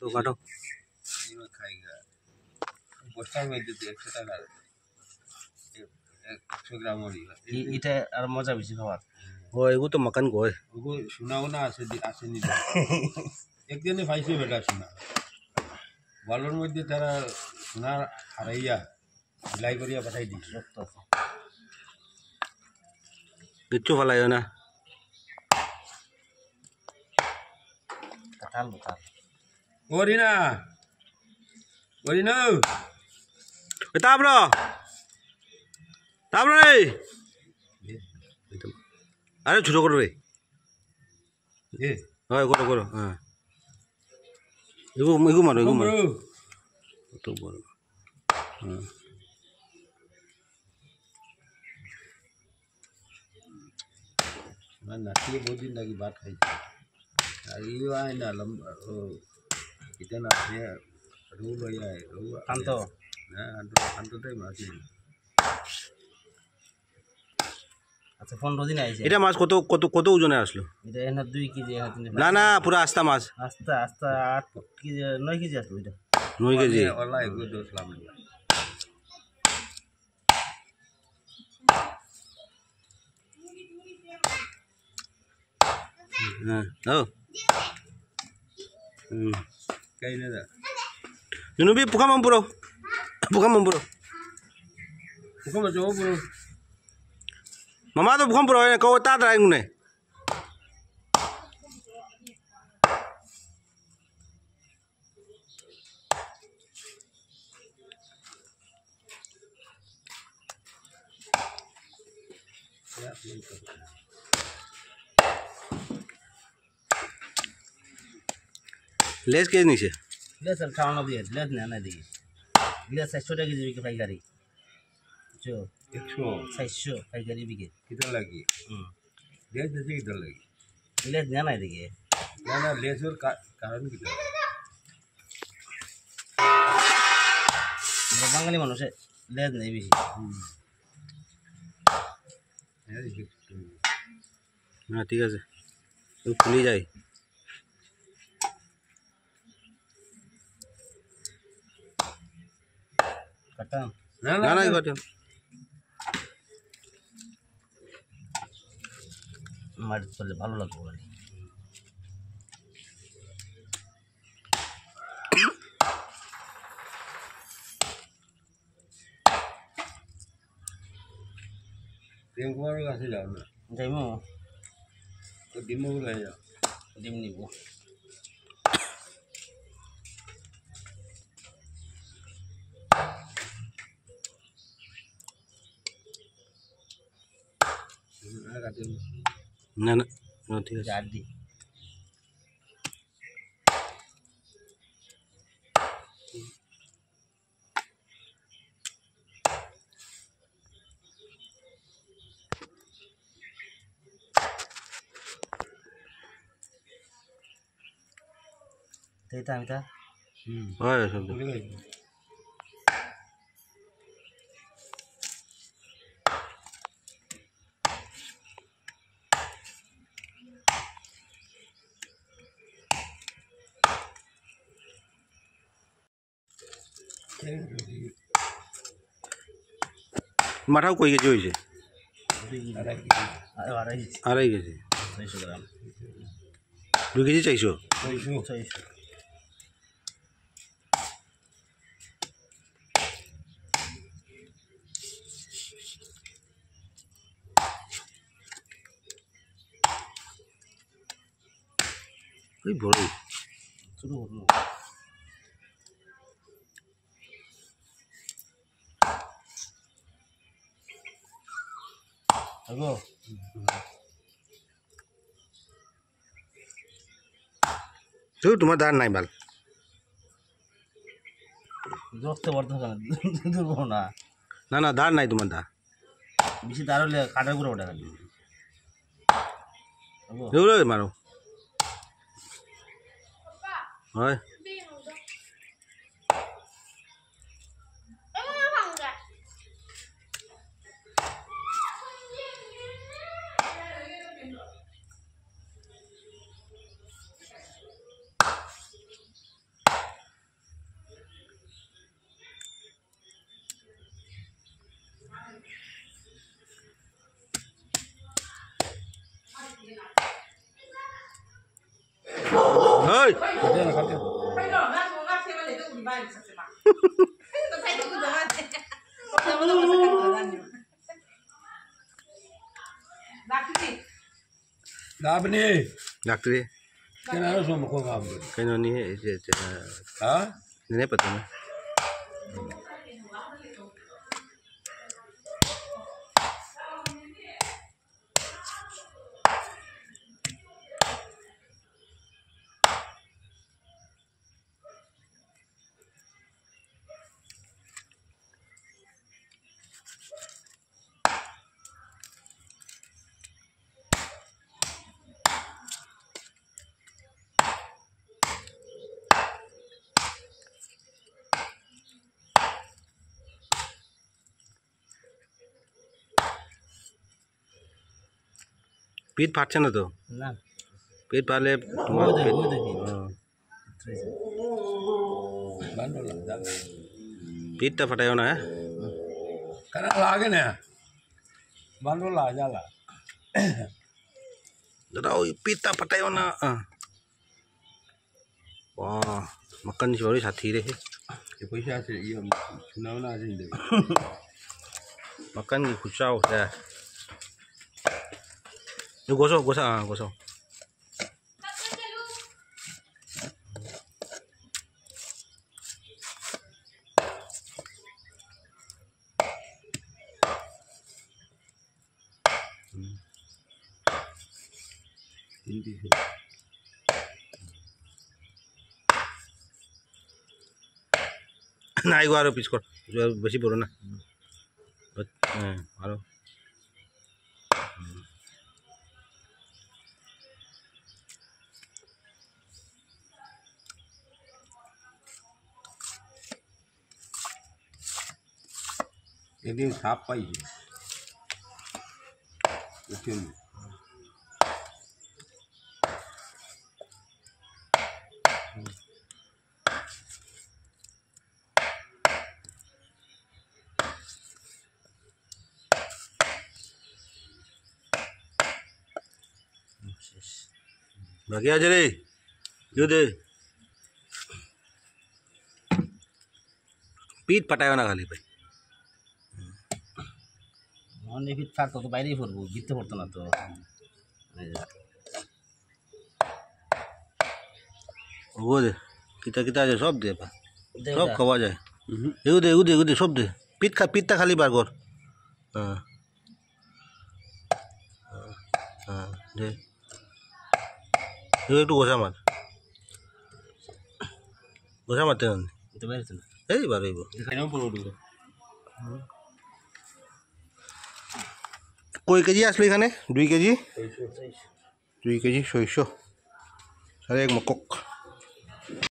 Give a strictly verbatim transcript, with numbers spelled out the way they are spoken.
তো কাটো। বস্তার মধ্যে তো একশো টাকা, এক-, একশো গ্রাম ওরই হয়। ই-, ইটা আর মজা বেশি খাওয়ার। ও, এগু তো মাখান কয়। ওগু সোনা ওনা আছে দি-, আছে নি। একজনে পাইছে বেটা সোনা। বালুর মধ্যে তারা সোনা হারাইয়া বিলাই করিয়া পাঠাই দিছে। কিচ্ছু ফালাইও না। কাঁঠাল, কাঁঠাল। ওরি না। ওরি না। এ তাবড়ো। তাবড়ো রে। আরে ছোট করো রে। এ। হয়, করো, করো, হ্যাঁ। এগু, এগু মারো, এগু মারো। কত বড়। হ্যাঁ। আমার নাতিয়ে বহুত দিন লাগি ভাত খাইছে। আর ইও আয় না, লম্বা, ও, এটা না, সে রৌ লই আয়, রৌ আয়। শান্ত। হ্যাঁ, শান্ত, শান্ত টাইম আছে। আচ্ছা, পনেরো দিন আইছে। এটা মাছ কত, কত, কত ওজনে আসলো? এটা এনে দুই কেজি, এনে তিন কেজি। না, না, পুরা আস্তা মাছ। আস্তা, আস্তা আট কেজি, নয় কেজি আসলো এটা। নয় কেজি? ওলা এগুলো দশ লাখ। হ্যাঁ, ও। হুম। জুনুবি, পুখা মামপুরো। পুখা মামপুরো। পুখা মামপুরো। মামা তো পুখা মামপুরো, কও তা দ্রাই গুনে। লেজ কে নিছে? লেজ আর খাওয়ানো দিয়ে, লেজ নেয় না দিয়ে। লেজ চারশো টাকা কেজি বিকে পাইকারি। বুঝছো? একশো? চারশো পাইকারি বিকে। কিতা লাগি? হুম। লেজ বেশি কিতা লাগি? লেজ নেয় না এদিকে। না, না, লেজর কা-, কারণ কিতা? আমরা বাঙালি মানুষে লেজ নেই বেশি। হুম। এই যে, না, ঠিক আছে। তুমি খুলি যাই। কাটাম? না, না, না, না, না। কাটাম। মাটিত করলে ভালো লাগবো বলে। প্রেম কুমারর কাছে যাও না। যাইমু। তো ডিম ওগুলো হয়ে যাও। ডিম নিব। আর কাটিও না। না, না, না, ঠিক আছে। আর দি। এইটা আমি তা। হুম। হয়, সব। মাথাও কয় কেজি হইছে? আড়াই কেজি। আড়াই কেজি। ছয়শো গ্রাম। দুই কেজি চাইছো? ছয়শো। ছয়শো। এই বড়। ছোট বড়। হ্যালো। তো তোমার দাঁড় নাই বাল। ধরতে পারতো না, দূর বড় না। না, না, দাঁড় নাই তোমার দাঁড়। বেশি দাঁড় হলে কাঠের উপরে ওঠে খালি। হবো? এগুলো মারো। হয়। Lapni. Lapni. Lapni. Kenapa semua kau ngambil? Kena ni, eh, je, je. Ha? Ini apa tu? পিঠ ফাটছে না তো? না। পিঠ ফাটলে তোমার ওই দেখো, পিঠ ওই দেখো। হ্যাঁ। পিঠটা ফাটাইও না, হ্যাঁ? কারণ লাগে না। বান্দর লাগে জ্বালা। দাদা, ওই পিঠটা ফাটাইও না। আহ। वाह, मक्खन जी बड़ी साथी रहे। ये पैसा से ये सुनाओ ना, आज नहीं दे। मक्खन जी गुस्सा होता है। ये गोसो, गोसा, हाँ, गोसो। না, এগো আরো পিস কর, এগো বেশি বড় না। হ্যাঁ, আরো। এদিন সাপ পাইছি। বুঝছেন? বাকি আছে রে, কেউ দে। পিঠ ফাটাইও না খালি ভাই। মানে পিঠ ফাটতো তো বাইরেই পড়বো, ভিতরে পড়তো না তো। এই যে। ও দে, কিতা কিতা আছে সব দে বা। দে সব ওটা। খাওয়া যায়। হুম। এগু দে, এগু দে, এগু দে, সব দে। পিঠ খা, পিঠটা খালি বার কর। হ্যাঁ। হ্যাঁ, দে। এগু একটু গোসা মার। গোসা মারতে না। এটা বাইরে তো না। এই বার অইব। এখানেও পড়ে উঠবে। কয় কেজি আসলো এখানে? দুই কেজি? দুই কেজি ছয়শো। সাড়ে এক মক্কক।